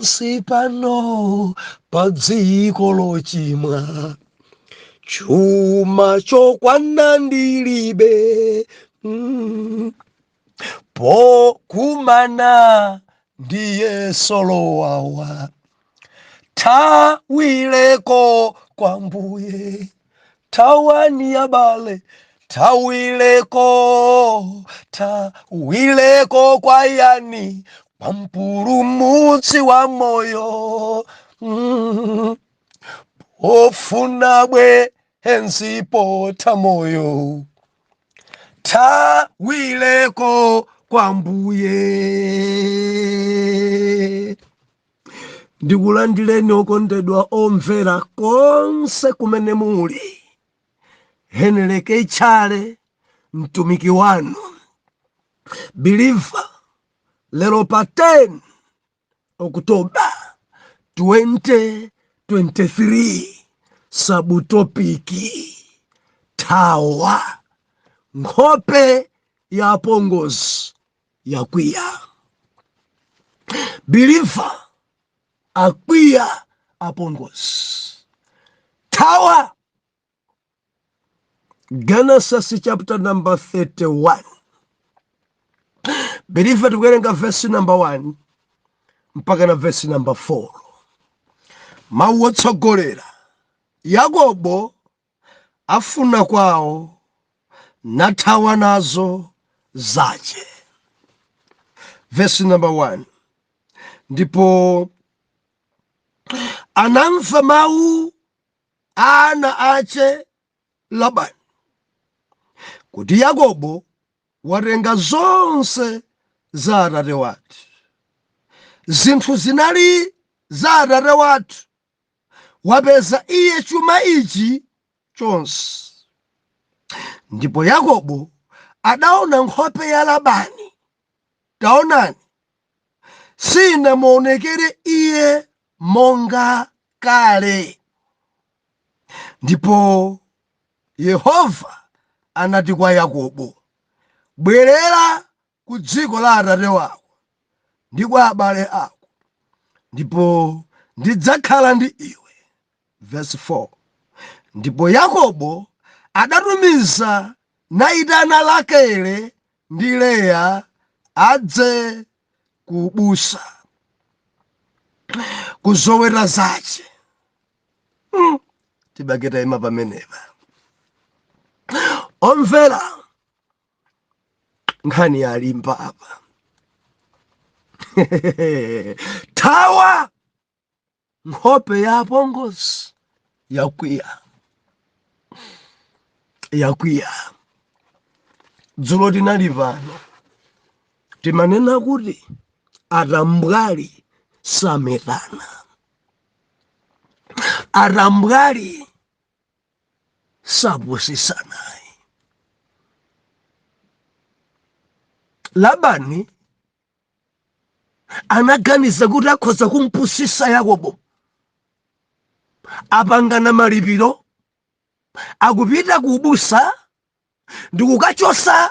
Pansi pano pa dziko lochimwa, chuma chokwana ndilibe, Pokumana ndi Yesu lowawa, thawileko kwa Mbuye. Thawani abale, thawileko, thawileko kwa yani? Kwa Mpulumutsi wa moyo. Pofuna bwenzi potha moyo, thawileko kwa Mbuye. Ndikulandireni okondedwa omvera konse kumene muli. Henry K. Tchale, mtumiki wanu believer, lero pa 10 October 2023, subtopic thawa nkhope ya apongozi yakwiya. Believer, akwiya apongozi, thawa. Genesis chapter number 31, believer, tikuwerenga verse number 1 mpaka na verse number 4. Mawu otsogolera: Yakobo afuna kwawo nathawa nazo zache. Verse number 1: Ndipo anamva mawu a ana ache Labani kuti Yakobo watenga zonse za atate wathu, zinthu zinali za atate wathu, wapeza iye chuma ichi chonse. Ndipo Yakobo adaona nkhope ya Labani, taonani, sinamuonekere iye monga kale. Ndipo Yehova anati kwa Yakobo, Bwerera ku dziko la atate wako ndi kwa abale ako, ndipo ndidzakhala ndi iwe. Verse 4: Ndipo Yakobo adatumiza naitana Rakele ndi Leya adze kubusa kuzoweta zache. Tibake tayima pamenepa. Omvera, nkhani yalimba apa. Thawa nkhope ya apongozi yakwiya, yakwiya. Dzulo tinali pano, timanena kuti atambwali sametana, atambwali sapusisanayi. Labani anaganiza kuti akhoza kumpusisa Yakobo. Apangana malipiro, akupita kubusa ndikukachosa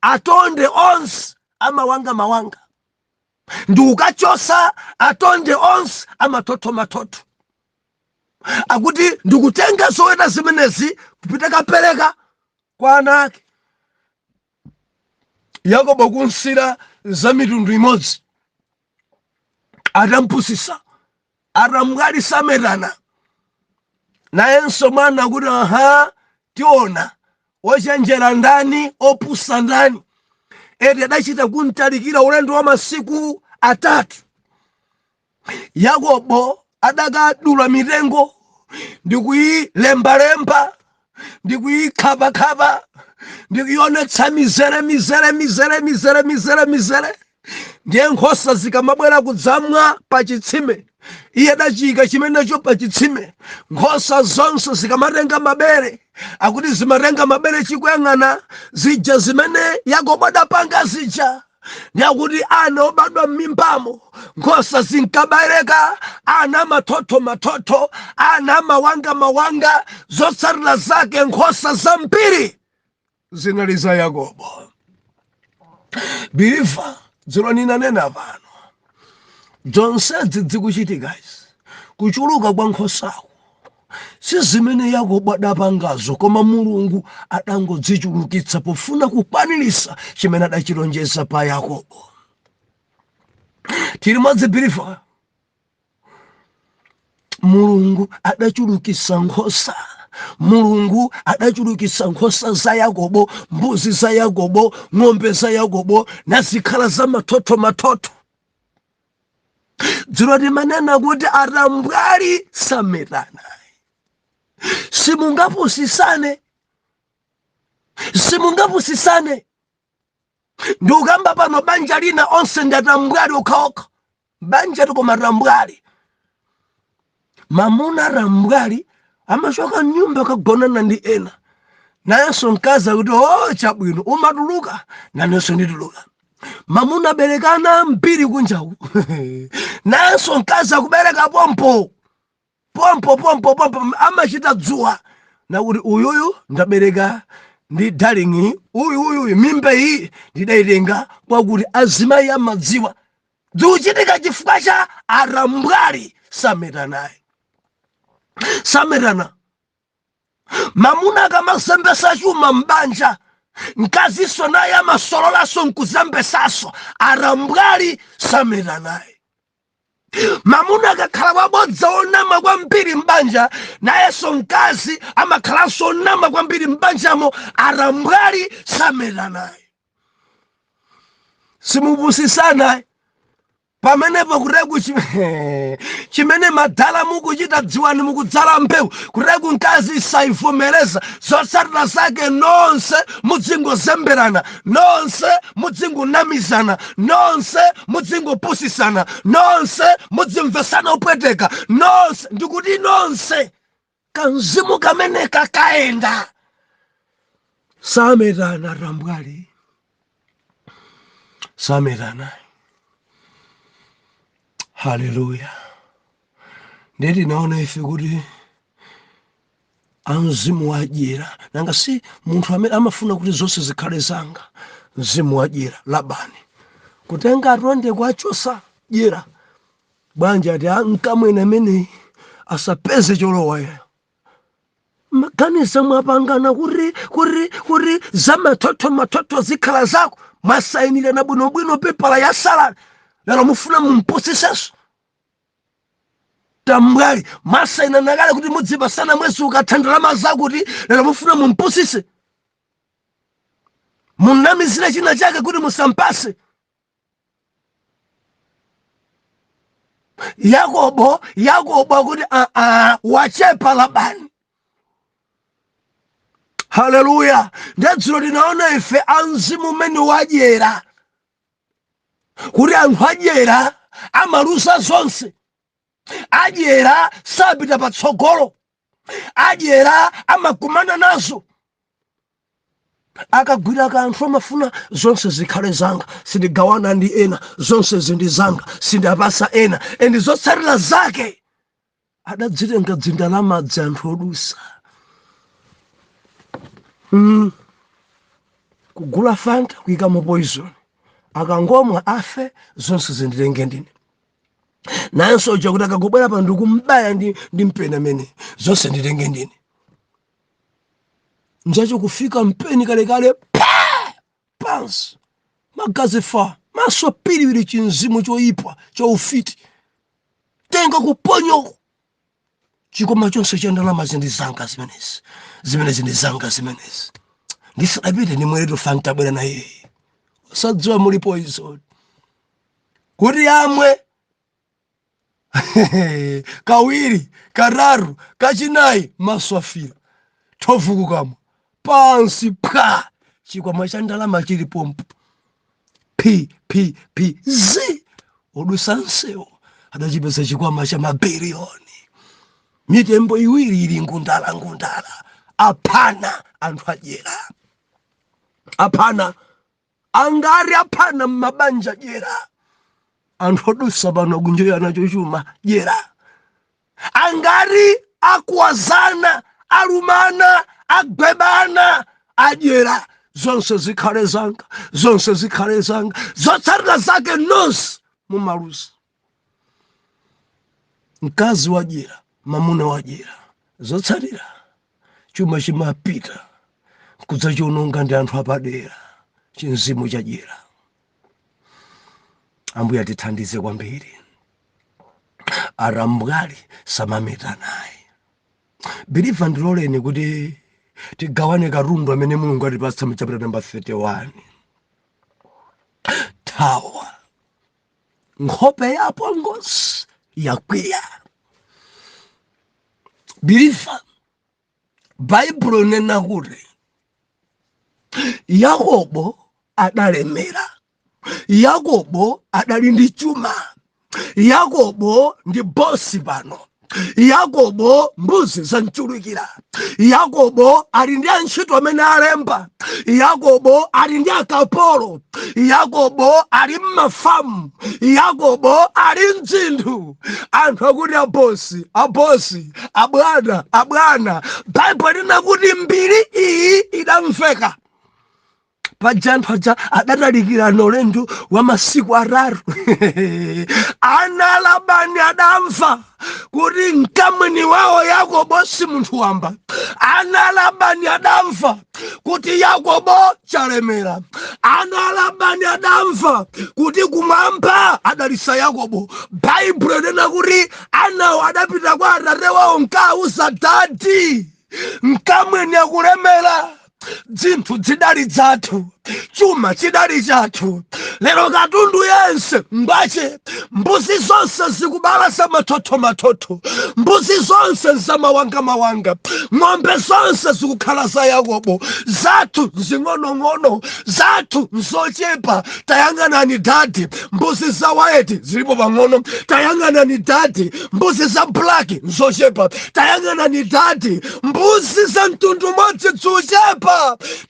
atonde onse amawanga mawanga, ndikukachosa atonde onse amathotho mathotho, akuti ndikutenga zoweta zimenezi kupita kapereka kwa ana ake. Yakobo kunsira za mitundu imodzi, atampusisa. Atambwali sametana. Nayenso mwana kuti, aha, tiona ochenjera ndani, opusa ndani. Eti adachita kuntalikira ulendo wa masiku 3. Yakobo adakadula mitengo ndikuyilembalemba, ndikuyikhaphakhapha, ndikuyionetsa mizere mizere mizere mizere mizere mizere. Ndiye nkhosa zikamabwera kudzamwa pa chitsime, iye adachiyika chimenecho pa chitsime. Nkhosa zonse zikamatenga mabere, akuti zimatenga mabere chikuyang'ana zija zimene Yakobo adapanga zija. Ndiyakuti ana obadwa m'mimbamo, nkhosa zinkabereka ana mathotho mathotho, ana mawanga mawanga. Zotsatira zake, nkhosa zambiri zinali za Yakobo. Believer, dzulo ninanena pano, Zonsezi zikuchitikazi, kuchuluka kwa nkhosako si zimene Yakobo adapangazo, koma Mulungu adangodzichulukitsa pofuna kukwanirisa chimene adachilonjeza pa Yakobo. Tili limodzi, believer? Mulungu adachulukitsa nkhosa. Mulungu adachulukitsa nkhosa za Yakobo, mbuzi za Yakobo, ng'ombe za Yakobo, nazikhala za mathotho mathotho. Dzulo timanena kuti atambwali sametana. Simungapusisane, simungapusisane. Ndikukamba pano, banja lina onse ndi atambwali okhaokha. Banja tikoma tambwali, mamuna tambwali amachoka mnyumba kagonana ndi ena, nayenso mkazi akuti, "O, chabwino, umatuluka, nanenso ndituluka." Mamuna aberekana mbiri kunjaku, nayenso mkazi akubereka pompo pompo pompo pompo. Amachita dzuwa nakuti uyuyu ndabereka ndi darling uyu, uyuyu mimba iyi ndidayitenga kwakuti. Azimayi amadziwa zikuchitika chifukwa cha atambwali sametanayi, sametana. Mamuna akamasembesa chuma mbanja, mkaziso naye amasololanso nkuzembesaso. Atambwali sametanayi. Mamuna akakhala wabodza, onama kwambiri mbanja, nayenso mkazi amakhalanso onama kwambiri mbanjamo. Atambwali sametanayi, simupusisana pamenepo. Kuteku chimene madala mukuchita, dziwani mukudzala mbewu. Kuteku mkazi saivomereza, zotsatira zake nonse mudzingozemberana, nonse mudzingonamizana, nonse mudzingopusisana, nonse mudzimvesana upweteka nonse. Ndikuti nonse kamzimu kamene kakaenda. Sametana, tambwali sametana. Haleluya! Ndeti naona ife kuti amzimu wadyera. Nanga si munthu amene amafuna kuti zonse zikhale zanga? Mzimu wadyera. Labani kutenga atonde kwachosa dyera bwanji, ati mkamwene ameneyi asapeze cholowa. Yeyo maganiza mwapangana kuti za mathotho mathotho zikhala zako, mwasayinirana bwinobwino pepala ya salary, lero mufuna mumpusisenso. Tambwali, mwasayinana kale kuti mudzipasana mwezi ukatha ndalama zakuti, lero mufuna mumpusise, munamizire china chake kuti musampase. Yakobo akuti, "Aa, wachepa Labani." Haleluya! Ndedzulo tinaona ife amzimu umene wadyera kuti anthu adyera amalusa zonse, adyera sapita patsogolo, adyera amakumana nazo. Akagwira kanthu amafuna zonse zikhale zanga, sindigawana ndi ena, zonse zindi zanga, sindapasa ena. And zotsatira zake adadzitenga dzindalamadzi anthu odusa, Kugula Fanta kuyikamo poison, akangomwa afe, zonse zinditenge ndine. Nayenso uja kuti akangobwera pano ndikumbaya ndi mpeni amene, zonse nditenge ndine. Njacho kufika mpeni kalekale pa pansi, magazi fa, maso piriwiri, chinzimu choyipa chaufiti, tenga kuponyoko chikoma chonse cha ndalama. Zindi zanga zimenezi, zimenezi ndi zanga zimenezi, ndisadapite ndimweretu Fanta bwera naye, usadziwa muli poison. Kuti amwe kawiri, katatu, kachinayi, maso afira, thovu kukamwa, pansi pwa, chikwama cha ndalama chili pompo, p p p z, odusa nsewu adachipeza chikwama cha mabiliyoni, mitembo iwiri ili ngundala ngundala. Aphana anthu adyera, aphana angari, aphana mmabanja dyera. Anthu odusa pano kunjoya nacho chuma dyera. Angari akuwazana, alumana, agwebana, adyera, zonse zikhale zanga, zonse zikhale zanga. Zotsatira zake nonse mumalusa. Mkazi wadyera, mamuna wadyera, zotsatira chuma chimapita kudzachiononga ndi anthu apadera, chinzimu chadyera. Ambuye atithandize kwambiri. Arambwali samameta naye. Believer, ndiloleni kuti tigawane katundu amene Mulungu atipatsa mu chapter number 31. Thawa, nkhope ya apongozi yakwiya. Believer, Baibulo linena kuti Yakobo adalemera, Yakobo adali ndi chuma, Yakobo ndi bosi pano, Yakobo mbuzi zamchulukira, Yakobo ali ndi antchito amene alemba, Yakobo ali ndi akapolo, Yakobo ali mmafamu, Yakobo ali mdzinthu. Anthu akuti abosi, abosi, abwana, abwana. Baibulo linena kuti mbiri iyi idamveka. Paja anthu aja adatalikirana ulendo wa masiku 3. Ana Labani adamva kuti mkamwini wawo Yakobo si munthu wamba. Ana Labani adamva kuti Yakobo chalemera. Ana Labani adamva kuti kumwamba adalisa Yakobo. Baibulo linena kuti anawo adapita kwa atate wawo nkauza, "Daddy, mkamwini akulemera. Dzinthu dzidali dzathu, chuma chidali chathu, lero katundu yense ngwache. Mbuzi zonse zikubala zamathotho-mathotho, mbuzi zonse zamawangamawanga, ng'ombe zonse zikukhala za Yakobo, zathu zing'onong'ono, zathu nzochepa. Tayang'anani daddy, mbuzi za white zilipo pang'ono. Tayang'anani daddy, mbuzi za black nzochepa. Tayang'anani daddy, mbuzi za mtundu umodzi zochepa.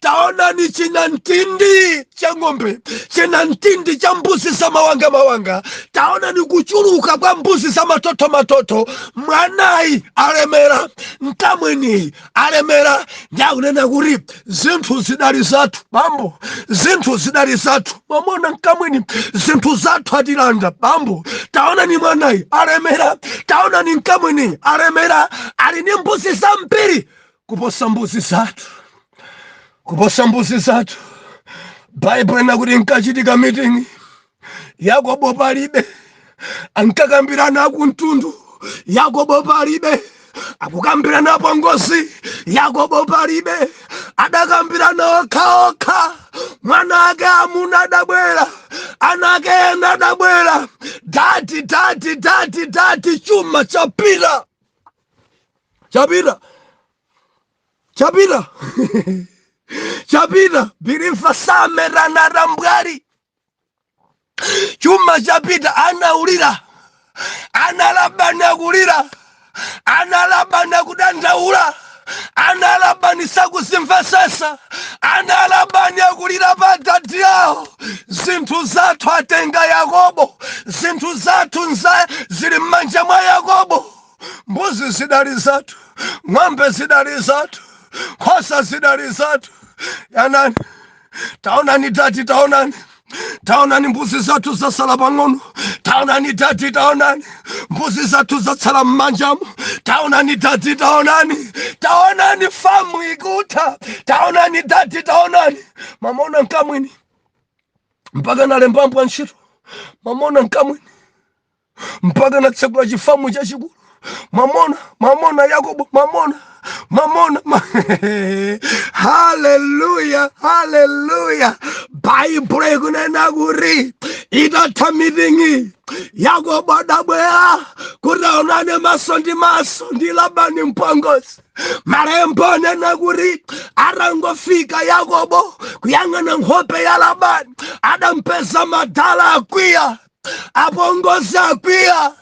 Taonani chinamtindi cha ng'ombe, chinamtindi cha mbuzi za mawangamawanga. Taonani kuchuluka kwa mbuzi za matoto-matoto. Mwanayi alemera, mkamwini alemera." Ndiakunena kuti zinthu zidali zathu bambo, zinthu zidali zathu. Mwamona mkamwini, zinthu zathu atilanda bambo. Taonani mwanayi alemera, taonani mkamwini alemera, ali ndi mbuzi zambiri kuposa mbuzi zathu, kuposa mbuzi zathu. Baibulo inakuti nkachitika meeting, Yakobo palibe. Ankakambirana akumtundu, Yakobo palibe. Akukambirana apongozi, Yakobo palibe. Adakambirana okhaokha. Mwana ake amuna adabwera, ana ake ena adabwera. "Daddy, daddy, daddy, daddy, chuma chapita, chapita, chapita, chapita." Believer, samerana rambwali. Chuma chapita, anaulira ana Labani, akulira ana Labani, akudandaula ana Labani, sakuzimvesesa ana Labani, akulira pa daddy awo. "Zinthu zathu atenga Yakobo, zinthu zathu nza zili m'manja mwa Yakobo. Mbuzi zidali zathu, ng'ombe zidali zathu, nkhosa zidali zathu. Yanani, taonani daddy, taonani, taonani, mbuzi zathu zasala pang'ono. Taonani daddy, taonani, mbuzi zathu zatsala m'manjamo. Taonani daddy, taonani, taonani, famu ikutha. Taonani daddy, taonani." Mamona mkamwini mpaka nalembambwa ntchito. Mamona mkamwini mpaka natsekula chifamu chachikulu. Mamona, mamona Yakobo, mamona, mamona. Haleluya, haleluya! Baibulo ikunena kuti itatha meeting, Yakobo adabwera kuti aonane maso ndi maso ndi Labani mpongozi. Malembo anena kuti atangofika Yakobo, kuyang'ana nkhope ya Labani, adampeza madala akwiya, apongozi akwiya.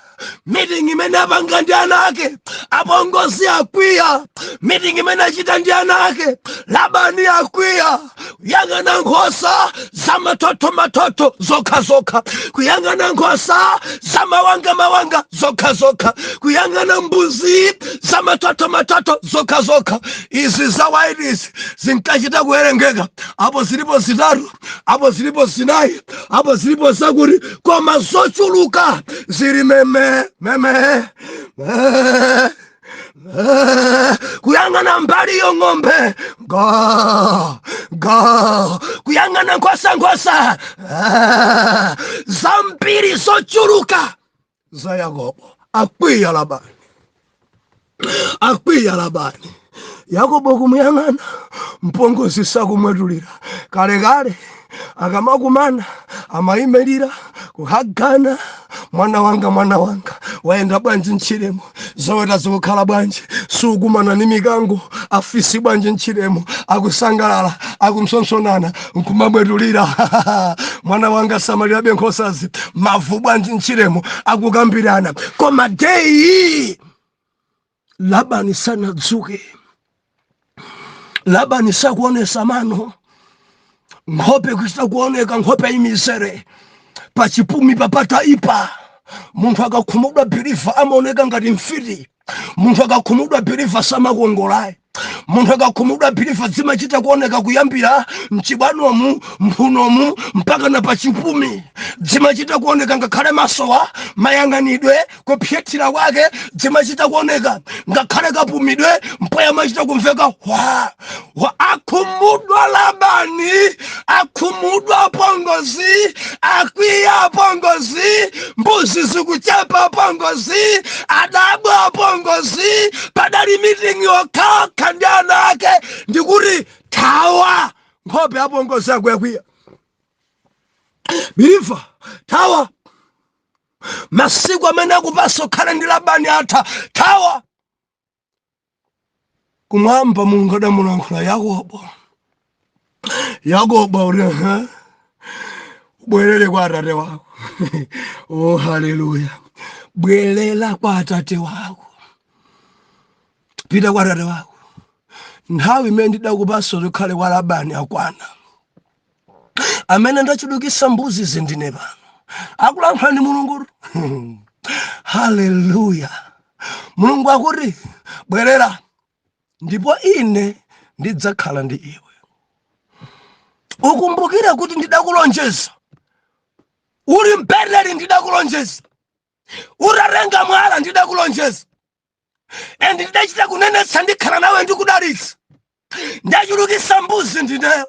Meeting imene apanga ndi ana ake, apongozi akwiya. Meeting imene achita ndi ana ake, Labani akwiya. Kuyang'ana nkhosa zamatoto-matoto zokhazokha, kuyang'ana nkhosa zamawanga-mawanga zokhazokha, kuyang'ana mbuzi zamatoto-matoto zokhazokha. Izi za white izi zinkachita kuwerengeka, apo zilipo zitatu, apo zilipo zinayi, apo zilipo zakuti, koma zochuluka zili meme meme. Kuyang'ana mbaliyo ng'ombe ga ga, kuyang'ana nkhosa nkhosa, zambiri zochuluka za Yakobo. Akwiya Labani, akwiya Labani. Yakobo kumuyang'ana, mpongozi sakumwetulira. Kalekale akamakumana amayimirira kuhagana, "Mwana wanga, mwana wanga, wayenda bwanji mtchiremo? Zoweta zikukhala bwanji? Sukumana ni mikango, afisi bwanji mtchiremo?" Akusangalala, akumsonsonana, nkumamwetulira, "Mwana wanga, samalirabe nkhosazi. Mavu bwanji mtchiremo?" Akukambirana. Koma day Labani sanadzuke, Labani sakuonesa mano, nkhope kuchita kuoneka nkhope imizere pachipumi papataipa. Munthu akakhumudwa, believer, amaoneka ngati mfiti. Munthu akakhumudwa, believer, samakongolayi. Munthu akakhumudwa, believer, zimachita kuoneka kuyambira mchibwanomu, mphunomu, mpaka na pachipumi zimachita kuoneka. Ngakhale masowa, mayang'anidwe, kupyethera kwake zimachita kuoneka, ngakhale kapumidwe, mpweya machita kumveka hwa hwa. Akhumudwa Labani, akhumudwa pongozi, akwiya pongozi, mbuzi zikuchepa pongozi, adabwa pongozi. Padali meeting yokhakha ndi ana ake, ndikuti thawa. Nkhope apongozi akuyakwiya, believer, thawa. Masiku amene akupasa ukhale ndi Labani atha, thawa. Kumwamba Mulungu adamulankhula Yakobo. Yakobo uri, "Ubwerere kwa atate wako." Oh, haleluya! Bwerera kwa atate wako, pita kwa atate wako. Nthawi imene ndidakupasa ukhale kwa Labani akwana. Amene ndachulukisa mbuzi zindine pano. Akulankhula ndi Mulungu. Haleluya! Mulungu akuti, "Bwerera, ndipo ine ndidzakhala ndi iwe. Ukumbukire kuti ndidakulonjeza uli m'Beteli, ndidakulonjeza utatenga mwala, ndidakulonjeza and ndidachita kunenetsa, ndikhala nawe, ndikudalitsa. Ndachulukisa mbuzi ndineyo,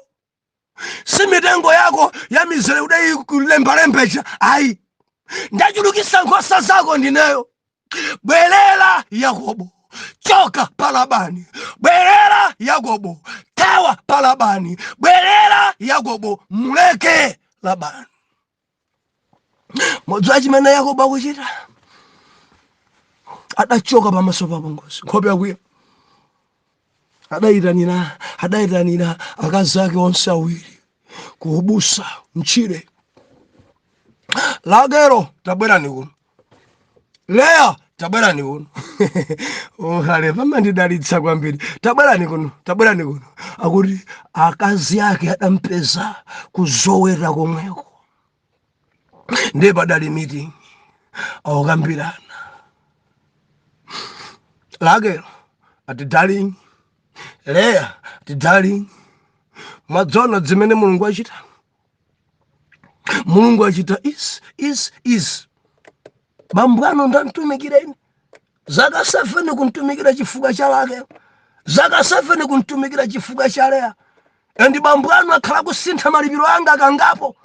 si mitengo yako ya mizere udai kulembalembeja, ayi. Ndachulukisa nkhosa zako ndineyo. Bwerera Yakobo, choka pa Labani. Bwerera Yakobo, thawa pa Labani. Bwerera Yakobo, muleke Labani." Mudziwa chimene Yakobo akuchita? Adachoka pamaso pa pongozi, nkhope yakwiya. Adayitanira akazi ake onse awiri kuubusa mchire. "Rakelo, tabwerani kuno. Leya, tabwerani kuno." Ohale pamandidalitsa kwambiri. "Tabwerani kuno, tabwerani kuno." Akuti akazi ake adampeza kuzoweta komweko, ndiye padali meeting, akukambirana. Rakelo ati, "Darling." Leya ati, "Darling, mwadziona zimene Mulungu achita? Mulungu achita is is is. Bambo ano ndantumikira ine zaka 7, kuntumikira chifukwa cha Rakelo, zaka 7 kuntumikira chifukwa cha Leya, and bambo anu akhala kusintha malipiro anga kangapo,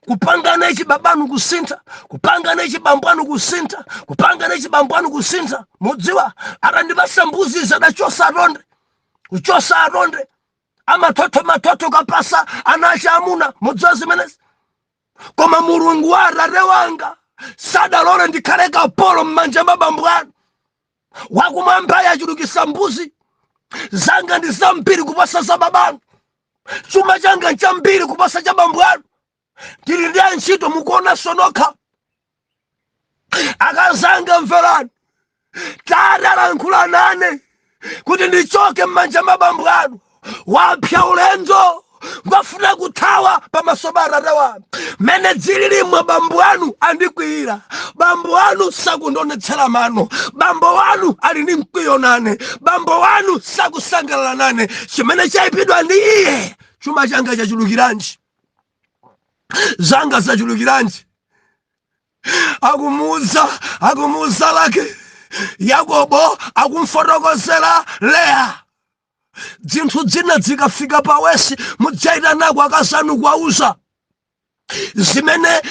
kupangana ichi babanu kusintha, kupangana ichi bambo anu kusintha, kupangana ichi bambo anu kusintha. Mudziwa atandipasa mbuzi zadachosa atonde, kuchosa atonde amathotho mathotho kapasa ana ache amuna. Mudziwa zimenezi? Koma Mulungu wa atate wanga sadalole ndikhale kapolo m'manja mwa bambo anu. Wakumwamba yachulukisa mbuzi zanga, ndi zambiri kuposa za babanu. Chuma changa nchambiri kuposa cha bambo anu. Ndili ndi antchito, mukuona sonokha. Akazanga, mverani. Tate alankhula nane kuti ndichoke m'manja mwa bambo anu. Wapya ulendo, ngwafuna kuthawa pamaso pa atate wanu. Mene dzililimwe, bambo anu andikwiyira. Bambo anu sakundionetsera mano. Bambo wanu ali ndi mkwiyo nane. Bambo wanu sakusangalala nane. Chimene chayipidwa ndi iye, chuma changa chachulukiranji? Zanga zachulukiranji?" Akumuuza, akumuuza lake. Yakobo akumfotokozera Leya. Zinthu zina zikafika pawesi, mudzayitanako akazanu kuwauza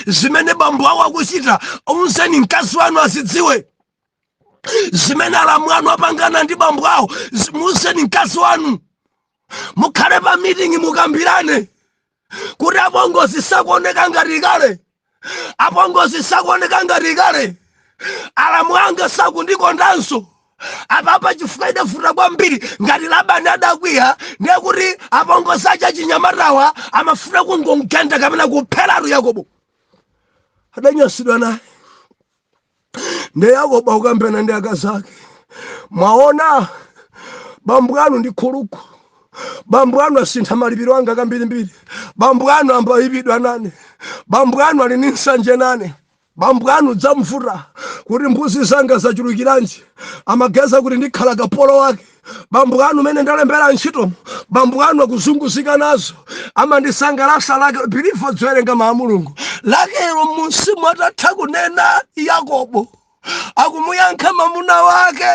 zimene bambo awo akuchita. Uzeni mkazi wanu azidziwe zimene alamu anu apangana ndi bambo awo. Muuzeni mkazi wanu, mukhale pa meeting, mukambirane kuti apongozi sakuoneka ngati kale, apongozi sakuoneka ngati kale, alamu anga sakundikondanso apapa chifukwa idavuta kwambiri. Ngati Labani adakwiya, ndiye kuti apongozi acha achinyamatawa amafuna kungomgenda kapena kupheratu Yakobo. Adanyansidwa naye. Ndiye Yakobo akukambirana ndi akazi ake: "Mwaona, bambo anu ndi khuluku, bambo anu asintha malipiro anga kambirimbiri, bambo anu ambayipidwa nane, bambo anu ali ndi nsanje nane, bambo anu dzamvuta kuti mbuzi zanga zachulukiranji, amageza kuti ndikhala kapolo wake. Bambo anu mene ndalembera ntchito, bambo anu akuzunguzika nazo, amandisangalasa lake." Believer, dzowerenga mawu a Mulungu lakelo munsimu. Atatha kunena Yakobo, akumuyankha mamuna wake,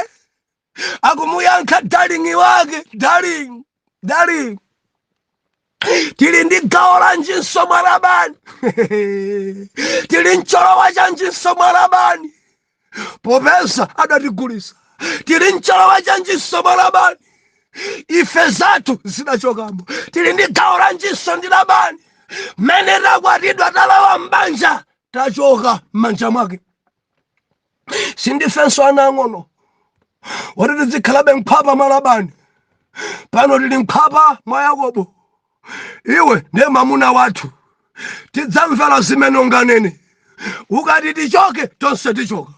akumuyankha darling wake: "Darling, darling, tili ndi gawo lanjinso mwa Labani? Tili mcholowa chanjinso mwa Labani? Popeza adatigulisa, tili mcholowa chanjinso mwa Labani? Ife zathu zidachokamo. Tili ndi gawo lanjinso ndi Labani? Mmene takwatidwa, talowa mbanja, tachoka m'manja mwake. Sindifenso ana ang'ono wati tizikhalabe mkhwapa mwa Labani. Pano tili mkhwapa mwa Yakobo. Iwe ndiye mwamuna wathu, tidzamvera zimene unganene. Ukati tichoke, tonse tichoka.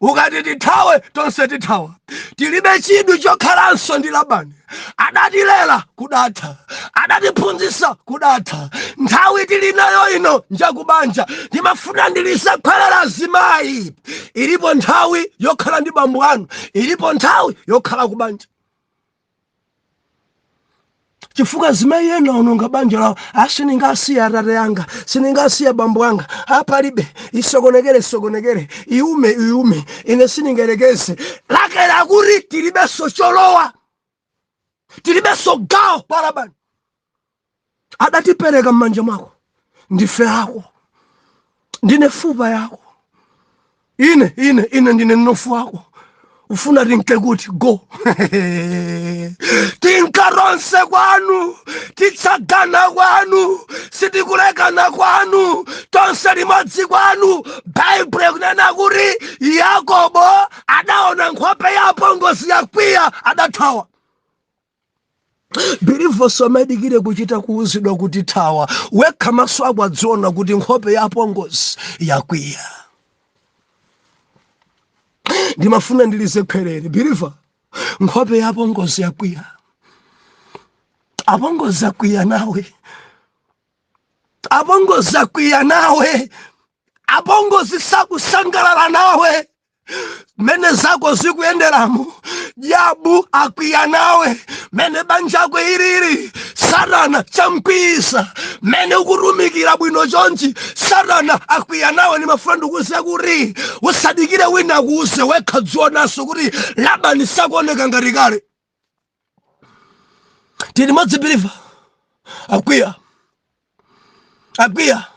Ukati tithawe, tonse tithawa. Tilibe chidwi chokhalanso ndi Labani. Adatilera, kudatha. Adatiphunzitsa, kudatha. Nthawi tili nayo ino njakubanja." Ndimafuna ndilisakhwelera zimayi. Ilipo nthawi yokhala ndi bambo anu, ilipo nthawi yokhala kubanja, chifukwa zimayi ena ononga banja lawo. "Asindingasiya atate anga, sindingasiya bambo anga, apalibe, isokonekere isokonekere, iume iume, ine sindingerekeze." Lakela kuti tilibenso cholowa, tilibenso gawo kwa Labani. Adatipereka m'manja mwako, ndife ako, ndine fupa yako, ine ndine mnofu wako. Ufuna tinke kuti? Go, tinkaronse kwanu, titsagana kwanu, sitikulekana kwanu, tonse limodzi kwanu. Baibulo kunena kuti Yakobo adaona nkhope ya apongozi yakwiya, adathawa. Believer, somadikire kuchita kuuzidwa kuti thawa. Wekha maso ako adziona kuti nkhope ya apongozi yakwiya. Ndimafuna ndilize khwerere, believer: nkhope ya apongozi yakwiya, apongozi akwiya nawe, apongozi akwiya nawe, apongozi sakusangalala nawe mene zako zikuyenderamo. Jabu akwiya nawe mene banjako ilili. Satana chamkwiyisa mene ukutumikira bwino chonchi. Satana akwiya nawe. Ndimafuna ndikuuze kuti usadikire wina akuuze, wekha dzionanso kuti Labani sakuoneka ngati kale. Tili modzi, believer? Akwiya, akwiya.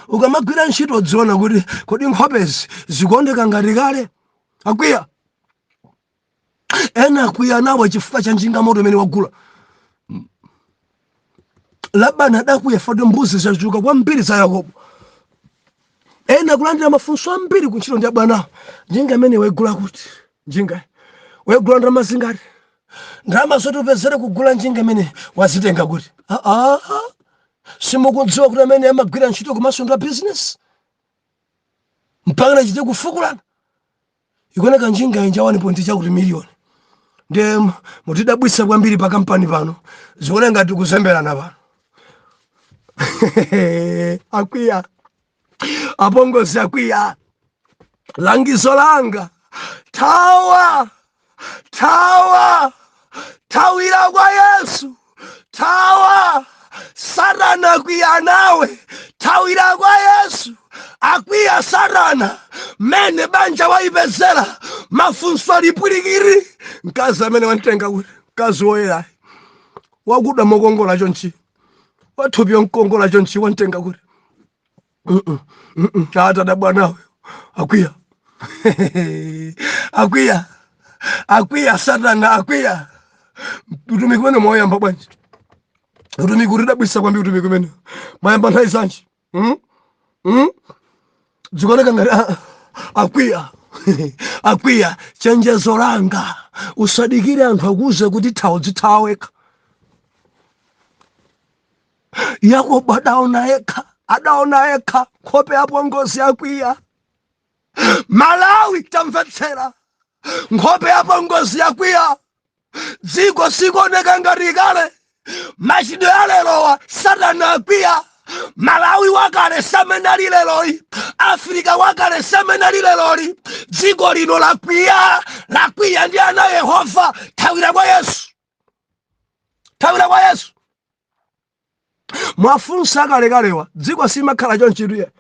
Ukamagwira ntchito, dziona kuti kodi nkhopezi zikuoneka ngati kale? Akwiya. Ena akwiya nawo chifukwa cha njinga moto imene wagula. Labani adakwiya foti mbuzi zachuluka kwambiri za Yakobo. Ena kulandira mafunso ambiri kuntchito ndi abwana: "Njinga imene waigula kuti? Njinga waigula ndalama zingati? Ndalama zoti upezere kugula njinga imene wazitenga kuti?" Aa, simukudziwa kuti amene amagwira ntchito komanso ndi business, mpaka nachite kufukulana. Ikuoneka njinga inja 1 point chakuti miliyoni, ndiye mutidabwitsa kwambiri pa kampani pano, zikuoneka ngati kuzemberana pano. Akwiya apongozi, akwiya. Langizo langa: thawa, thawa, thawira kwa Yesu, thawa. Satana akwiya nawe, thawira kwa Yesu. Akwiya Satana mene banja waipezera, mafunso alipwirikiri. Mkazi amene wantenga kuti mkazi woyera, wakuda mokongola chonchi, wathupi yonkongola chonchi, wantenga kuti? Atadabwa nawe, akwiya, akwiya, akwiya Satana, akwiya. Utumiki umene mwayamba bwanji? Utumiki utidabwisa kwambiri. Utumiki umene mwayamba nthawi zanji? Hmm? Hmm? Zikuoneka ngati akwiya, akwiya. Chenjezo langa, usadikire anthu akuuze kuti thawa, dzithawa wekha. Yakobo adaona yekha, adaona yekha nkhope yapongozi yakwiya. Malawi, tamvetsera, nkhope yapongozi yakwiya. Dziko sikuoneka ngati kale. Machidwe alerowa, Satana akwiya. Malawi wakale samene ali leroyi, Afrika wakale samene ali leroli. Dziko lino lakwiya, lakwiya ndi ana Yehova. Thawira kwa Yesu, thawira kwa Yesu. Mwafunsa kalekalewa, dziko simakhala chonchituye.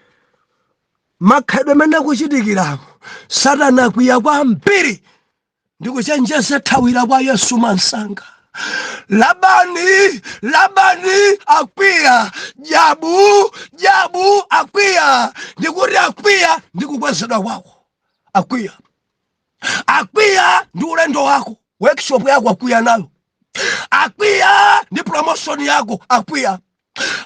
Makhalidwe amene akuchitikiramo, Satana akwiya kwambiri. Ndikuchenjeze, thawira kwa Yesu mansanga. Labani, Labani akwiya. Jabu, Jabu akwiya. Ndikuti akwiya ndikukwezedwa kwako, akwiya, akwiya ndi ulendo wako, workshop yako akwiya nayo, akwiya ndi promotion yako, akwiya,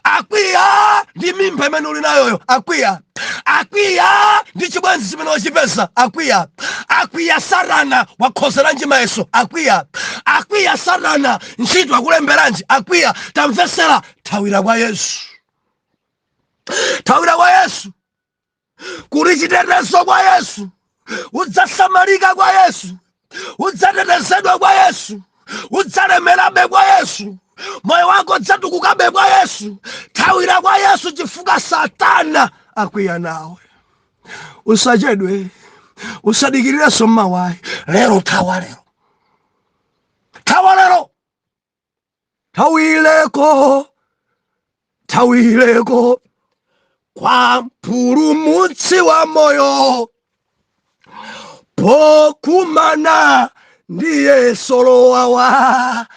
akwiya ndi mimba imene uli nayoyo, akwiya, akwiya ndi chibwenzi chimene wachipeza, akwiya, akwiya Satana. Wakhozeranji mayeso? Akwiya, akwiya Satana. Ntchito akulemberanji? Akwiya. Tamvesera, thawira kwa Yesu, thawira kwa Yesu. Kuli chitetezo kwa Yesu. Udzasamalika kwa Yesu, udzatetezedwa kwa Yesu, udzalemerabe kwa Yesu, moyo wako udzatukukabe kwa Yesu. Thawira kwa Yesu chifukwa Satana akwiya nawe. Usachedwe, usadikirirenso mmawayi. Lero thawa, lero thawa, lero thawileko, thawileko kwa Mpulumutsi wa moyo. Pokumana ndi Yesu lowawa,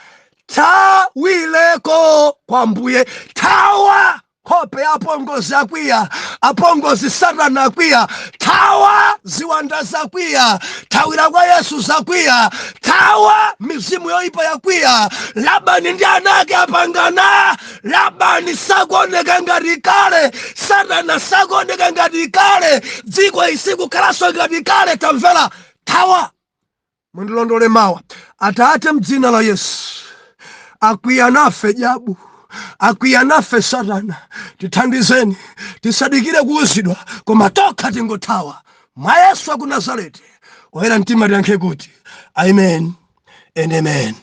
thawileko kwa Mbuye. Thawa, nkhope ya apongozi akwiya, apongozi Satana akwiya. Thawa, ziwanda zakwiya. Thawira kwa Yesu, zakwiya. Thawa, mizimu yoyipa yakwiya. Labani ndi ana ake apangana. Labani sakuoneka ngati kale, Satana sakuoneka ngati kale, dziko isikukhalanso ngati kale. Tamvera, thawa. Mundilondole mawa. Atate, mdzina la Yesu, akwiya nafe jabu, akwiya nafe Satana. Tithandizeni, tisadikire kuuzidwa, koma tokha tingothawa mwa Yesu aku Nazareti. Oyera mtima tiyankhe kuti amen and amen.